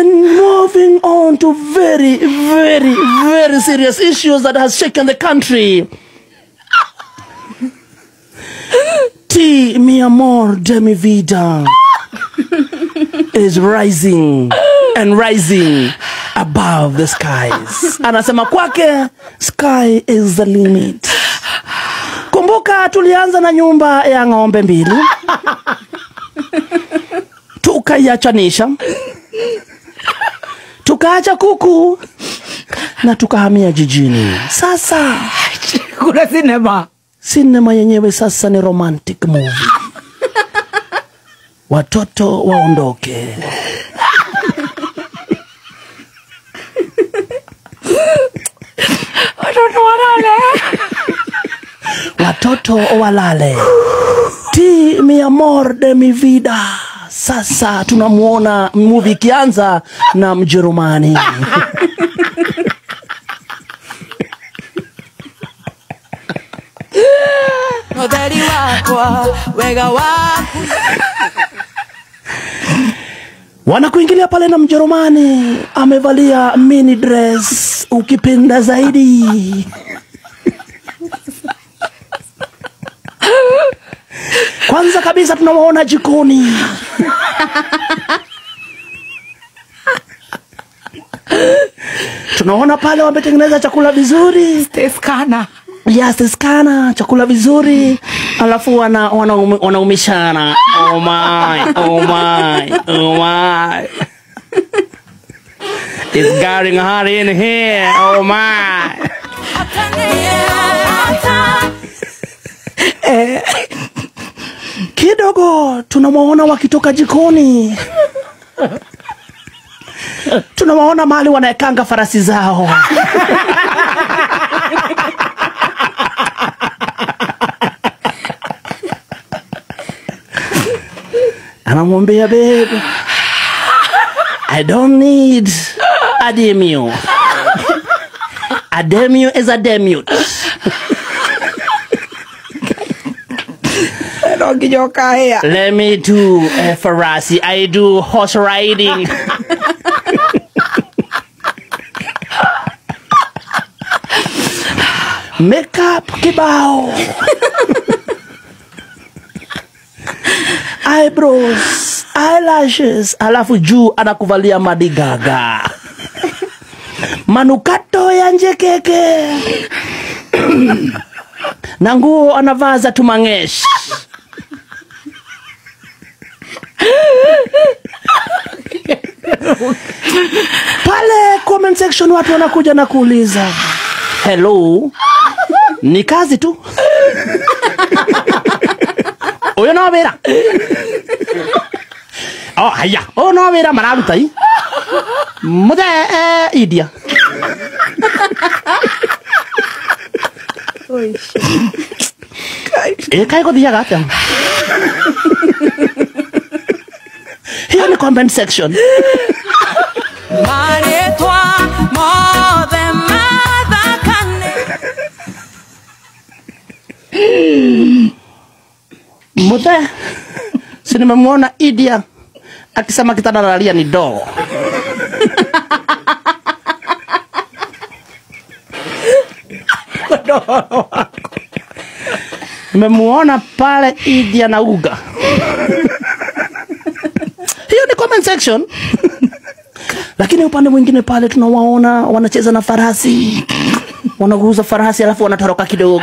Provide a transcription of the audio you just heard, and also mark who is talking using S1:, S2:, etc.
S1: Moving on to very, very, very serious issues that has shaken the country. Ti mi amor de mi vida is rising and rising above the skies. Anasema kwake sky is the limit. Kumbuka tulianza na nyumba ya ng'ombe mbili, tukaiachanisha, tukaacha kuku na tukahamia jijini. Sasa
S2: kuna sinema.
S1: Sinema yenyewe sasa ni romantic movie. Watoto waondoke.
S2: Watoto walale.
S1: Watoto walale. Ti mi amor de mi vida. Sasa tunamuona movie ikianza na Mjerumani. Wanakuingilia pale na Mjerumani amevalia mini dress, ukipenda zaidi. Kwanza kabisa tunawaona jikoni. Tunaona pale wametengeneza chakula vizuri.
S2: Steskana.
S1: Yes, steskana, chakula vizuri. Alafu wanaumishana. Oh my, oh my, oh my. It's getting hot in here. Oh my. Kidogo tunawaona wakitoka jikoni. Tunawaona mahali wanaekanga farasi zao. Anamwambia, babe, I don't need a demio. A demio is a demute. Let me do a farasi. I do horse riding. Makeup kibao. Eyebrows, eyelashes, alafu juu anakuvalia madigaga. Manukato ya njekeke. Na nguo anavaa za tumangesh. Pale comment section watu wanakuja na kuuliza, hello, ni kazi tu? Oyo no wira. Oh haya, oyo no wira mararuta i. Muthe India. Kai guthiaga atia? Hiyo ni comment section. Muthe, si nimemuona India akisema kitanda lalia ni dogo. Nimemuona pale India na uga. Hiyo ni comment section. Lakini upande mwingine pale tunawaona wanacheza na farasi. Wanaguza farasi alafu wanatoroka kidogo.